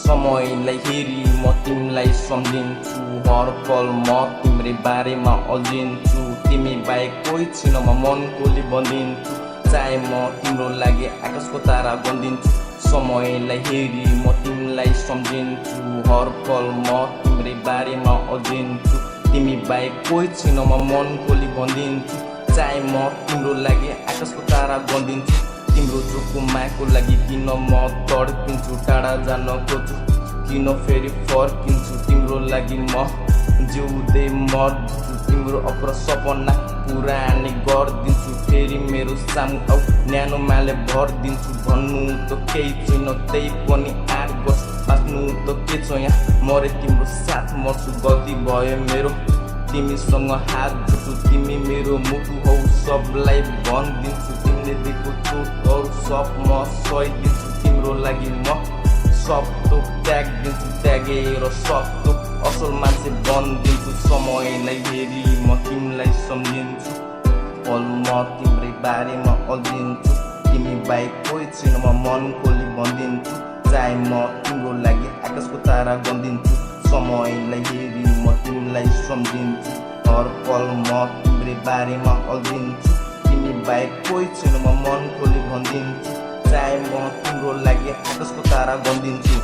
समयलाई हेरी म तिमीलाई सम्झिन्छु हर पल म तिम्रै बारेमा अल्झिन्छु तिमी बाहेक कोही छैन म मनकोले बन्दिन्छु चाहे म तिम्रो लागि आकाशको तारा बन्दिन्छु समयलाई हेरी म तिमीलाई सम्झिन्छु हर पल म तिम्रै बारेमा अल्झिन्छु तिमी बाहेक कोही छैन म मनकोले बन्दिन्छु चाहे म तिम्रो लागि आकाशको तारा बन्दिन्छु तिम्रो चोखो मायाको लागि किन म तड्किन्छु टाढा जान खोज्छु किन फेरि फर्किन्छु तिम्रो लागि म जिउँदै मर्छु तिम्रो अप्र सपना पुरानी गरिदिन्छु फेरि मेरो सामु आऊ न्यानो माले भरिदिन्छु भन्नु त केही छैन त्यही पनि 8 वर्ष बाँच्नु त के छ यहाँ मरे तिम्रो साथ मर्छु गल्ती भयो मेरो तिमीसँग हात जोड्छु तिमी मेरो मुटु हौ सबलाई भनिदिन्छु तिमीले दिएको चोटहरू सब म सहिदिन्छु तिम्रो लागि म सब थोक त्याग दिन्छु त्यागेर सब थोक असल मान्छे बनिदिन्छु समयलाई हेरी म तिमीलाई सम्झिन्छु पल म तिम्रै बारेमा अल्झिन्छु तिमी बाहेक कोही छैन म मन खोली भनिदिन्छु चाहे म तिम्रो लागि आकाशको तारा बनिदिन्छु समयलाई हेरी म तिमीलाई सम्झिन्छु हर पल म तिम्रै बारेमा अल्झिन्छु तिमी बाहेक कोही छैन म मन खोली भनिदिन्छु चाहे म तिम्रो लागि आकाशको तारा बनिदिन्छु